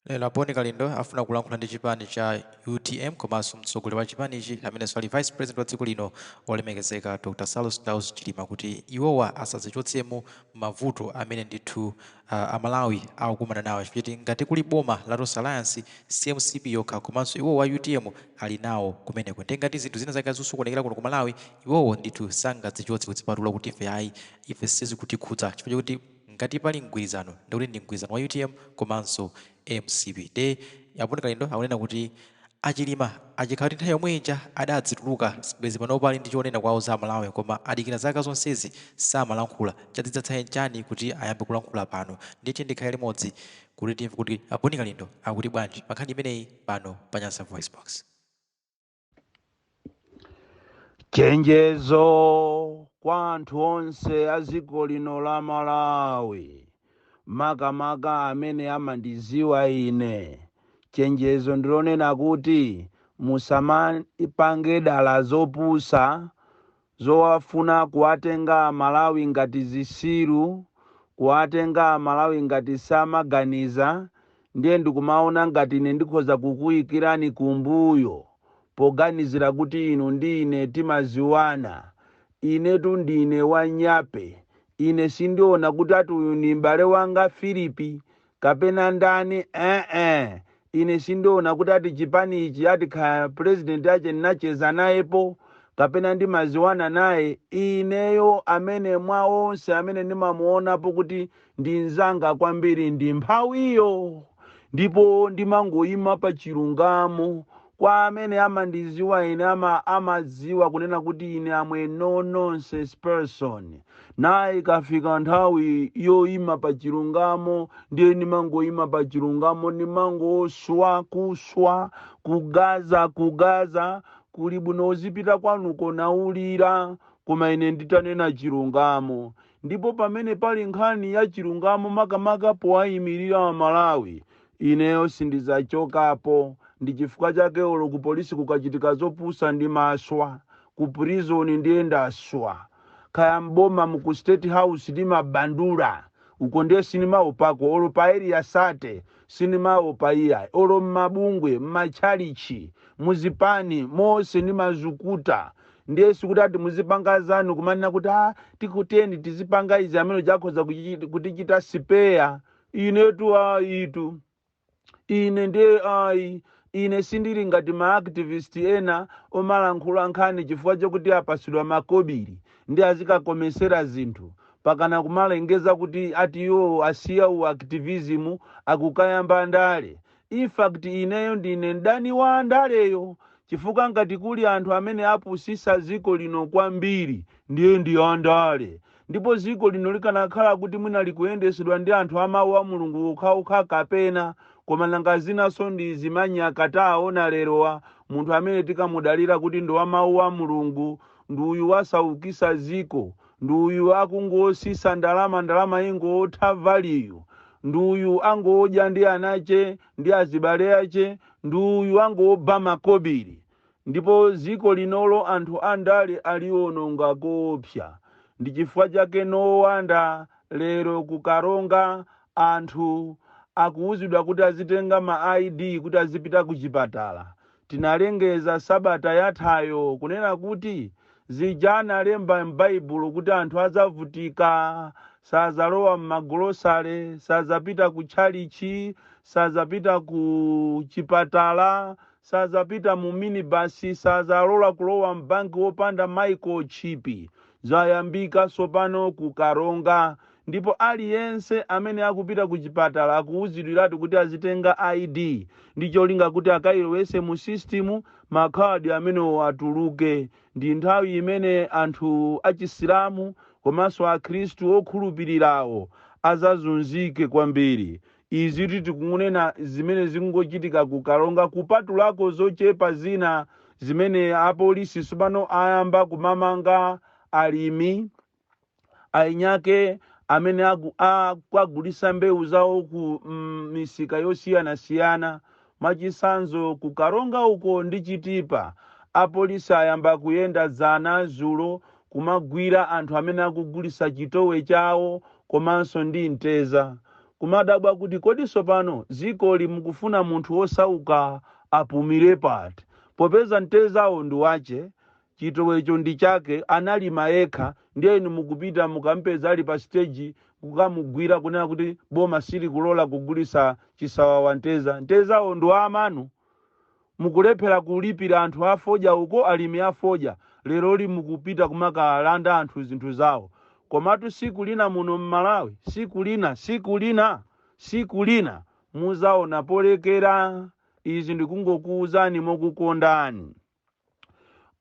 Lero a Bon Kalindo afuna kulankhula ndi chipani cha utm komanso mtsogoleri wa chipanichi amenenso ali Vice President wa dziko lino olemekezeka Dr Saulos Klaus Chilima kuti iwowa asadzichotsemo mavuto amene ndithu a Malawi akukumana nawo chifukwa choti ngati kuli boma la Tonse Alliance si mcp yokha komanso iwowo a utm ali nawo kumeneko ndiye ngati zinthu zina zake zikusokonekera kuno ku Malawi iwowo ndithu sangadzichotse kudzipatula kuti ife ayi ife sizikutikhudza chifukwa chokuti Ngati pali mgwirizano ndekuti ndi mgwirizano wa utm komanso mcp. Nde a Bon Kalindo akunena kuti a Chilima achikhala kuti nthawi yomwe ija adadzituluka sibwezi panopa ali ndi chonena kuwauza amalawi koma adikira zaka zonsezi samalankhula chadzidza nchani kuti ayambe kulankhula pano. Ndiye tiyeni tikhale limodzi kuti timve kuti a Bon Kalindo akuti bwanji pa nkhani imeneyi pano pa Nyasa VoiceBox. Chenjezo kwa anthu onse a dziko lino la Malawi, makamaka amene amandidziwa ine. Chenjezo ndilonena kuti musamapange dala zopusa zowafuna kuwatenga amalawi ngati zisiru, kuwatenga amalawi ngati samaganiza, ndiye ndikumaona ngati ine ndikhoza kukuyikirani kumbuyo poganizira kuti inu ndi ine timaziwana. Inetu ndine wanyape. Ine sindiona kuti ati uyu ndi m'bale wanga Filipi kapena ndani ee ine sindiona kuti ati chipani ichi ati kaya president ache ndinacheza nayepo kapena ndimaziwana naye. Ineyo amene mwa onse amene ndimamuonapo kuti ndi mnzanga kwambiri ndi mphawiyo, ndipo ndimangoyima pa chilungamo. Kwa amene amandiziwa ine amadziwa kunena kuti ine am a no nonsense person. Na ikafika nthawi yoima pa chilungamo ndiye ndimangoima pa chilungamo, ndimangoswa kuswa, kugaza kugaza, kuli bwino uzipita kwanuko naulira, koma ine nditanena chilungamo. Ndipo pamene pali nkhani ya chilungamo makamaka powayimirira Amalawi, ineyo sindidzachokapo. Ndi chifukwa chake olo ku polisi kukachitika zopusa ndimaswa, ku prison ndiye ndaswa, kaya m'boma mu ku State House ndimabandula uko ndiye sindimaopako, olo pa Area 30 sindimaopa iyayi, olo m'mabungwe, m'matchalichi, muzipani monse ndimazukuta. Ndiye sikuti ati muzipanga zanu kumanena kuti ah, tikuteni tizipanga izi, amene uja akhoza kutichita spare. Inetu ayitu, ine ndiye ayi. Ine sindili ngati ma activist ena omalankhula nkhani chifukwa chokuti apasidwa makobiri ndi azikakomesera zinthu, pakana kumalengeza kuti ati iwo asiya u activism akukayamba ndale. In fact ineyo ndine mdani wa ndaleyo, chifukwa ngati kuli anthu amene apusisa dziko lino kwambiri ndiye ndi andale. Ndipo dziko lino likanakhala kuti mwina likuyendesedwa ndi anthu a mawu a Mulungu okhaokha kapena, koma nanga zinanso ndi izi manyaka taona lerowa, munthu amene tikamudalira kuti ndi wa mawu a Mulungu ndi uyu wasaukisa dziko, ndi uyu akungosisa ndalama, ndalama ingotha value, ndi uyu angodya ndi anache ndi azibale ache, ndi uyu angoba makobiri. Ndipo dziko linolo anthu andale aliononga koopsa. Ndi chifukwa chake no wonder lero ku Karonga anthu akuuzidwa kuti azitenga ma ID kuti azipita ku chipatala. Tinalengeza sabata yathayo kunena kuti zija analemba m'Baibulo kuti anthu adzavutika, sadzalowa m'magolosale, sadzapita ku tchalitchi, sadzapita ku chipatala, sadzapita mu minibasi, sadzalola kulowa m'banki wopanda microchip, zayambika tsopano ku Karonga. Ndipo aliyense amene akupita ku chipatala akuuzidwiratu kuti azitenga ID ndi cholinga kuti akailowetse mu system, makhadi amenewo atuluke. Ndi nthawi imene anthu achisilamu komanso akhristu okhulupirirawo azazunzike kwambiri. Izitu tikunena zimene zikungochitika ku Karonga, kupatulako zochepa zina zimene apolisi tsopano ayamba kumamanga alimi ainyake amene akugulisa mbewu zawo ku misika yosiyanasiyana. Mwachitsanzo ku Karonga uko ndi Chitipa, apolisi ayamba kuyenda dzana dzulo kumagwira anthu amene akugulisa chitowe chawo komanso ndi mteza. Kumadabwa kuti kodi sopano zikoli mukufuna munthu wosauka apumire pati, popeza mtezawo ndi wache, chitowecho ndi chake, analima yekha? Ndiye inu mukupita mukampeza ali pa stage, kukamugwira kunena kuti boma silikulola kugulisa chisawawa nteza. Ntezawo ndi wa amanu. Mukulephera kulipira anthu afodya uko, alimi afodya. Leroli mukupita kumakalanda anthu zinthu zawo. Komatu siku lina muno mMalawi, siku lina, siku lina, siku lina muzaona polekera. Izi ndikungokuwuzani mokukondani.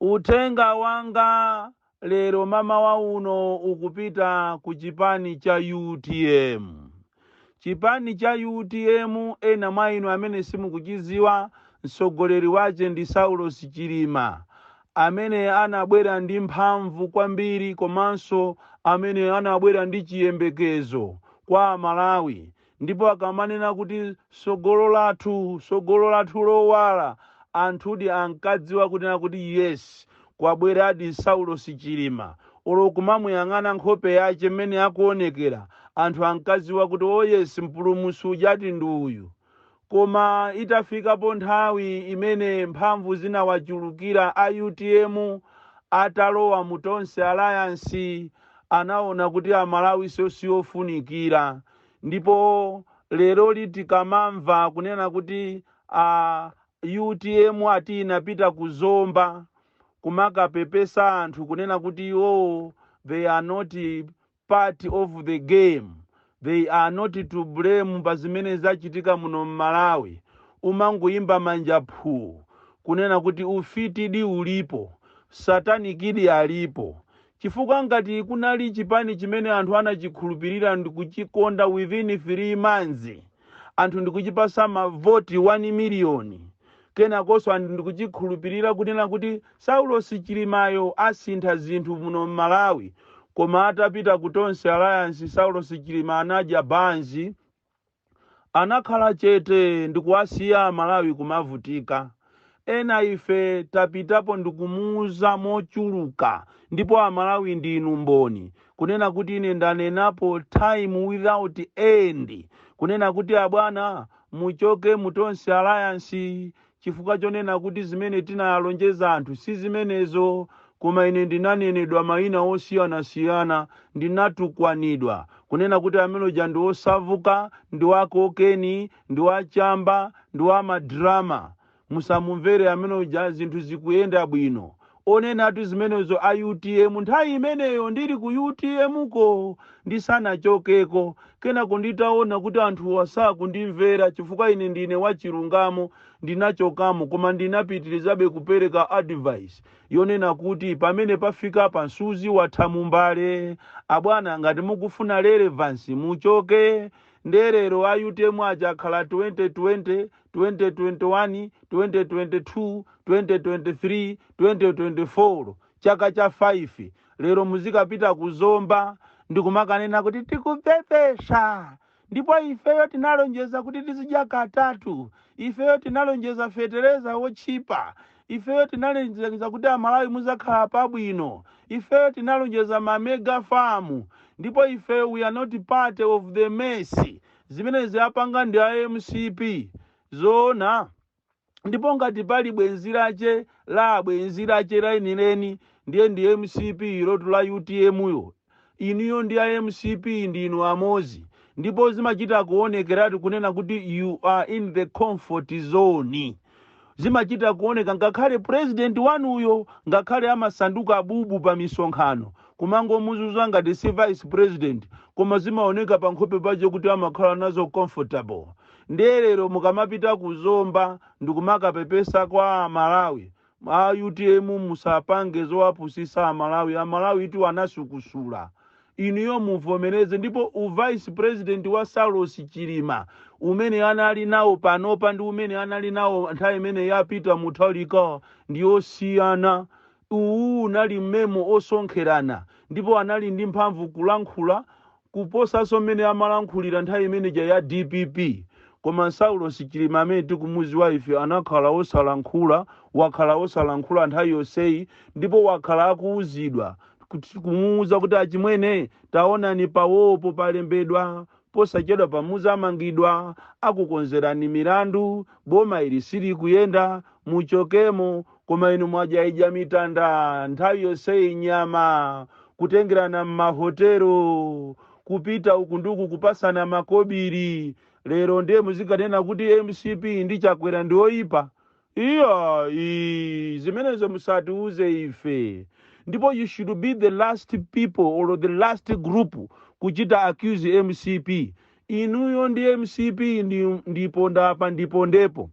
Uthenga wanga lero mamawa uno ukupita ku chipani cha UTM. Chipani cha UTM, ena mwa inu amene simukuchiziwa, mtsogoleri wache ndi Saulos Chilima, amene anabwera ndi mphamvu kwambiri komanso amene anabwera ndi chiyembekezo kwa Amalawi. Ndipo akamanena kuti sogolo lathu, sogolo lathu lowala, anthudi ankadziwa kunena kuti yes, kwabweradi Saulos Chilima. Olo kumamuyang'ana nkhope yache mmene akuonekera, anthu ankadziwa kuti oh yes, mpulumutsi ujati ndi uyu. Koma itafikapo nthawi imene mphamvu zinawachulukira a UTM atalowa mu Tonse Alliance, anaona kuti Amalawi siofunikira. Ndipo lero tikamamva kunena kuti a UTM ati inapita kuzomba kumakapepesa anthu kunena kuti iwowo they are not part of the game, they are not to blame pa zimene zachitika muno mMalawi, umangoyimba manja phuu, kunena kuti ufitidi ulipo, satanikidi alipo. Chifukwa ngati kunali chipani chimene anthu anachikhulupirira ndikuchikonda, within 3 months anthu ndikuchipasa mavoti 1 miliyoni, kenakonso anthu ndikuchikhulupirira kunena kuti Saulos Chilimayo asintha zinthu muno mMalawi, koma atapita ku Tonse Alliance, Saulos Chilima anadya banzi, anakhala chete ndikuwasiya Malawi kumavutika. Ena ife tapitapo ndikumuuza mochuluka, ndipo Amalawi ndinu mboni kunena kuti ine ndanenapo time without end kunena kuti abwana, muchoke mu Tonse Alliance, chifukwa chonena kuti zimene tinalonjeza anthu si zimenezo. Koma ine ndinanenedwa mayina osiyanasiyana, ndinatukwanidwa kunena kuti ameneja ndi osavuka, ndi wa cocaine, ndi wachamba, ndi wa madrama, musamumvere ameneja, zinthu zikuyenda bwino. Onenatu zimenezo a UTM nthawi imeneyo ndili ku UTM ko ndisanachokeko. Kenako nditaona kuti anthu asakundimvera chifukwa ine ndine wachilungamo, ndinachokamo, koma ndinapitirizabe kupereka advice yonena kuti pamene pafika pansuzi watha mumbale, abwana, ngati mukufuna relevance muchoke. Nderero a UTM aja akhala 2020, 2021, 2022, 2023, 2024, chaka cha 5. Lero muzikapita kuzomba ndikumakanena kuti tikupepesa, ndipo ifeyo tinalonjeza kuti tizidya katatu, ifeyo tinalonjeza fetereza wotchipa, ifeyo tinalonjeza kuti Amalawi muzakhala pabwino, ifeyo tinalonjeza ma mega farm, ndipo ifeyo we are not part of the mess, zimene ziyapanga ndi a MCP. Zoona? Ndipo ngati pali bwenzi lache la bwenzi lache lenileni, ndiye ndi MCP ilotu la UTM yo. Inuyo ndi a MCP ndinu amozi, ndipo zimachita kuonekeratu kunena kuti you are in the comfort zone. Zimachita kuoneka ngakhale president wanuyo, ngakhale amasanduka bubu pa misonkhano kumangomuzuza ngati si vice president, koma zimaoneka pa nkhope pache kuti amakhala nazo comfortable. Ndiye lero mukamapita kuzomba ndikumakapepesa kwa Amalawi, a UTM musapange zowapusisa Amalawi. Amalawi itu anasukusula. Inuyo muvomereze. Ndipo uvice president wa Saulos Chilima umene anali nawo panopa ndi umene anali nawo nthawi imene yapita Mutharika ndi osiyana. Uwu unali mmemo osonkherana, ndipo anali ndi mphamvu kulankhula kuposanso mmene amalankhulira nthawi imeneja ya DPP. Koma Saulos Chilima amene tikumuziwa ife anakhala osalankhula, wakhala osalankhula nthawi yonseyi, ndipo wakhala akuwuzidwa kumuwuza kuti achimwene, taonani pawopo palembedwa. Posachedwa pamuzamangidwa, akukonzerani milandu, boma ili sili kuyenda, muchokemo. Koma inu mwajaija mitanda nthawi yonseyi, nyama kutengerana m'mahotelo, kupita uku nduku, kupasana makobiri. Lero ndiye muzikanena kuti MCP ndi Chakwera ndi oyipa. Iya, zimenezo musatiuze ife. Ndipo you should be the last people or the last group kuchita accuse MCP. Inuyo ndi MCP ndipo ndapa ndipo ndepo.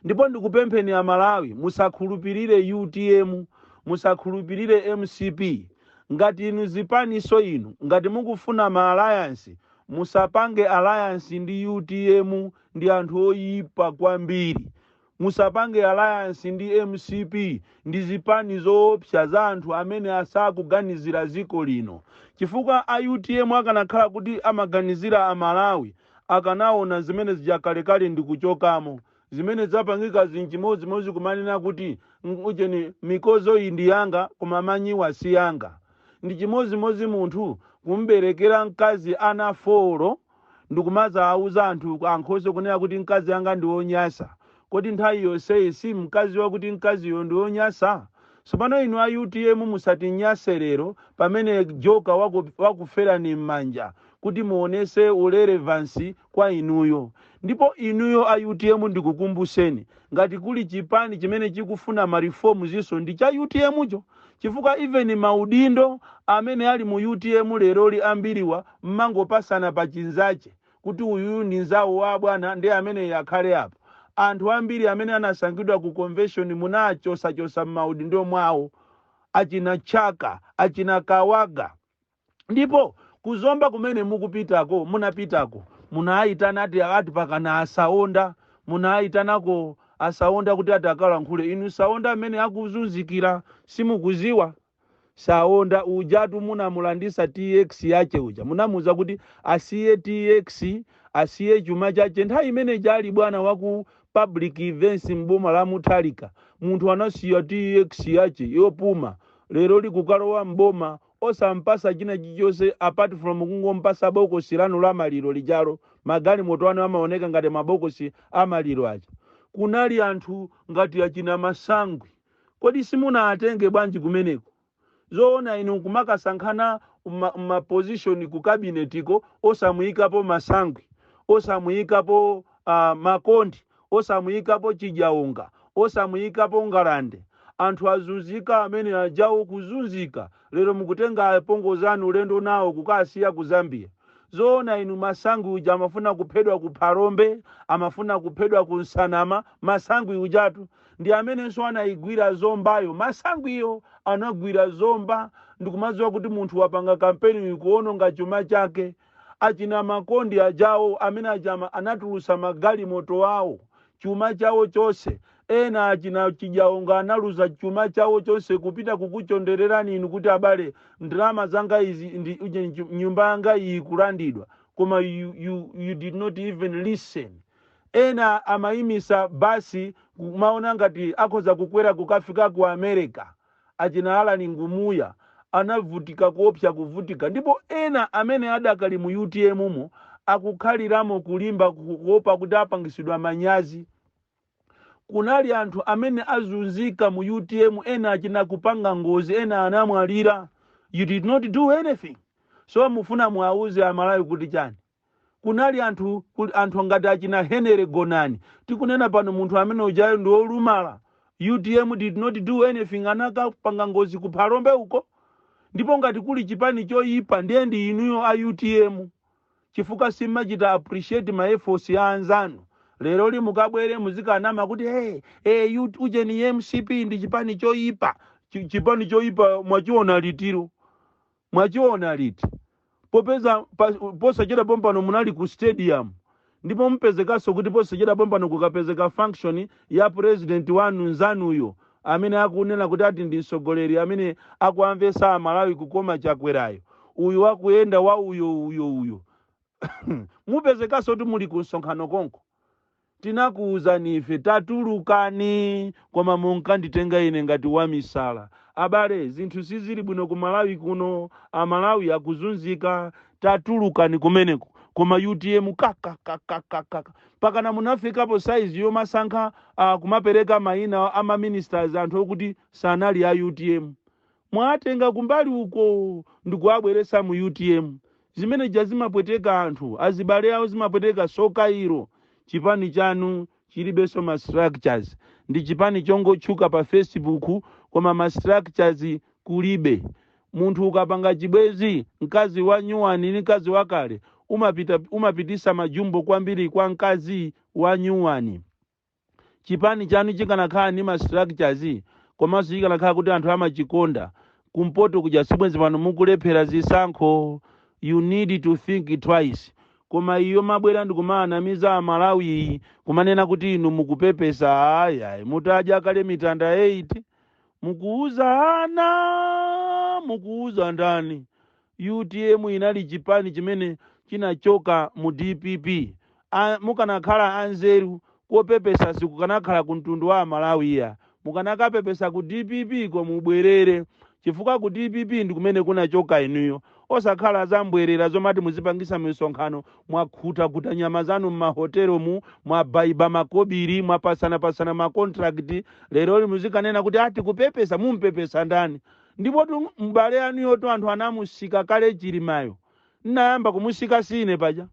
Ndipo ndikupempheni Amalawi, musakhulupirire UTM, musakhulupirire MCP. Ngati inu zipaniso inu, ngati mukufuna ma alliance, musapange alliance ndi UTM, ndi anthu oyipa kwambiri. Musapange alliance ndi MCP, ndi zipani zoopsa za anthu amene asakuganizira ziko lino. Chifukwa a UTM akanakhala kuti amaganizira Amalawi, akanaona zimene zijakalekale ndi kuchokamo. Zimene zapangika zinchimodzimodzi kumanena kuti ucheni mikozo iyi ndi yanga, koma manyiwa si yanga. Ndi chimodzimodzi munthu kumberekera mkazi ana 4, ndikumaza auza anthu ankhoso kunena kuti mkazi anga ndi wonyasa. Kodi nthawi yonseyi si mkazi wakuti mkaziyo ndi wonyasa? Tsopano inu a UTM, musatinyase lero pamene joka wakuferani m'manja kuti muonese irrelevance kwa inuyo. Ndipo inuyo a UTM, ndikukumbuseni, ngati kuli chipani chimene chikufuna ma reforms iso ndi cha UTM cho, chifukwa even maudindo amene ali mu UTM leroli, ambiriwa mmangopasana pa chinzache kuti uyuyu ndi nzawo wa bwana, ndi amene akhale apo. Anthu ambiri amene anasankhidwa ku convention munachosachosa m'maudindo mwawo, achina Chaka, achina Kawaga. Ndipo kuzomba kumene mukupitako, munapitako, munayitana ati pakana asaonda, munayitanako asaonda kuti ati akalankhule. Inu, Saonda amene akuzunzikira simukuziwa? Saonda ujatu munamulandisa TX yache uja, munamuza kuti asiye TX, asiye chuma chache. Nthawi imene chali bwana waku public events mboma la Mutharika, munthu anasiya TX yache yopuma. Lero likukalowa mboma osampasa china chilichonse apart from kungompasa bokosi lanu la maliro lijalo. Magalimoto anu amaoneka ngati mabokosi amaliro aja. Kunali anthu ngati achina Masangwi, kodi simunatenge bwanji kumeneko? Zoona inu kumakasankhana ma position ku kabinetiko, osamuyikapo Masangwi, osamuyikapo Makondi, osamuyikapo Chijaunga, osamuyikapo Ngalande. Anthu azunzika amene ajawo kuzunzika. Lero mukutenga apongozi anu ulendo nawo kukasiya ku Zambia. Zoona inu? Masangwi uja amafuna kuphedwa ku Phalombe, amafuna kuphedwa ku Nsanama. Masangwi ujatu ndi amenenso anayigwira Zombayo. Masangwiyo anagwira Zomba, ndikumadziwa kuti munthu wapanga kampeni kuononga chuma chake. Achina Makondi ajawo amene achama anatulusa magalimoto awo, chuma chawo chonse. Ena achina Chijaonga analuza chuma chawo chonse kupita kukuchondererani inu kuti abale, ndalama zanga izi ndi uje nyumba yanga iyi kulandidwa, koma you did not even listen. Ena amayimisa basi kumaona ngati akhoza kukwera kukafika ku America. Achina Alani Ngumuya anavutika kuopsa kuvutika. Ndipo ena amene adakali mu UTM mo akukhaliramo kulimba kuopa kuti apangisidwa manyazi. Kunali anthu amene azunzika mu UTM, ena achina kupanga ngozi, ena anamwalira. You did not do anything. So mufuna muauze Amalawi kuti chani? Kunali anthu anthu ngati achina Henry Gonani. Tikunena pano munthu amene ujayo ndi olumala. UTM did not do anything, anakapanga ngozi ku Phalombe uko. Ndipo ngati kuli chipani choyipa, ndiye ndi inuyo a UTM, chifukwa simmachita appreciate ma efforts ya anzanu. Lero limukabwere muzikanama kuti hey, hey, ujeni MCP ndi chipani choyipa. Chipani choyipa mwachiona litiro? Mwachiona liti? Popeza posachedwa pompano munali ku stadium. Ndipo mupezekanso kuti posachedwa pompano kukapezeka function ya president wanu nzanuyo amene akunena kuti ati ndi mtsogoleri amene akuamvesa Amalawi kukoma, Chakwerayo, uyu wakuyenda wa uyo uyo uyo, mupezekanso kuti muli ku msonkhano konko. Tinakuwuzani ife, tatulukani, koma munkanditenga ine ngati wamisala. Abale, zinthu sizili bwino ku Malawi kuno, Amalawi akuzunzika. Tatulukani kumeneko. Koma Koma UTM kakakakakaka, pakana munafikapo saizi yomasankha kumapereka mayina ama ministers anthu okuti sanali a UTM. Mwatenga kumbali uko ndikuabweresa mu UTM. Zimene ja zimapweteka anthu, azibale awo zimapweteka. Sokairo, chipani chanu chilibenso ma structures. Ndi chipani chongotchuka pa Facebook, koma ma structures kulibe. Munthu ukapanga chibwezi, mkazi wa nyuwani ndi mkazi wakale, umapita umapitisa majumbo kwambiri kwa mkazi wa nyuwani. Chipani chanu chikanakhala ndi ma structures, komanso chikanakhala kuti anthu amachikonda kumpoto kuja, sibwenzi pano mukulephera zisankho. You need to think twice. Koma iyo mabwera ndikumaanamiza Amalawi, kumanena kuti inu mukupepesa, ayayi, mutadya kale mitanda 8. Mukuuza ana, mukuuza ndani? UTM inali chipani chimene chinachoka mu DPP. Mukanakhala anzeru, kopepesa sikukanakhala ku mtundu wa Amalawiya, mukanakapepesa ku DPP ko mubwerere, chifukwa ku DPP ndi kumene kunachoka inuyo. Osakhala zambwerera zomati muzipangisa misonkhano, mwakhutakuta nyama zanu m'mahotelomu, mwabaiba makobiri, mwapasanapasana ma contract. Lero muzikanena kuti ati kupepesa, mumpepesa ndani? Ndipo tu mbale anuyotu anthu anamusika kale. Chilimayo nnayamba kumusika sine paja,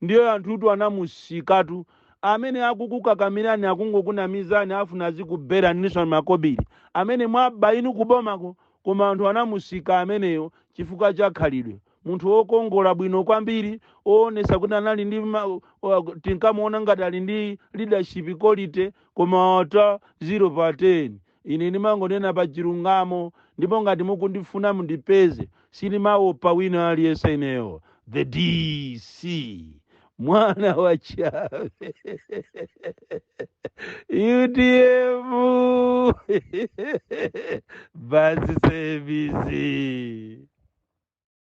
ndiyo anthutu anamusikatu. Amene akukukakamirani akungokunamizani, afuna azikubera niso makobiri amene mwaba inu kubomako. Koma anthu anamusika ameneyo chifukwa cha khalidwe. Munthu wokongola bwino kwambiri, oonesa kuti anali ndi tinkamuona ngati ali ndi leadership quality, koma ata 0 pa 10. Ine ndimangonena pa chilungamo, ndipo ngati mukundifuna mundipeze, sinimaopa wina aliyense. Ineyo the DC, mwana wa chabe. UTM basi, service.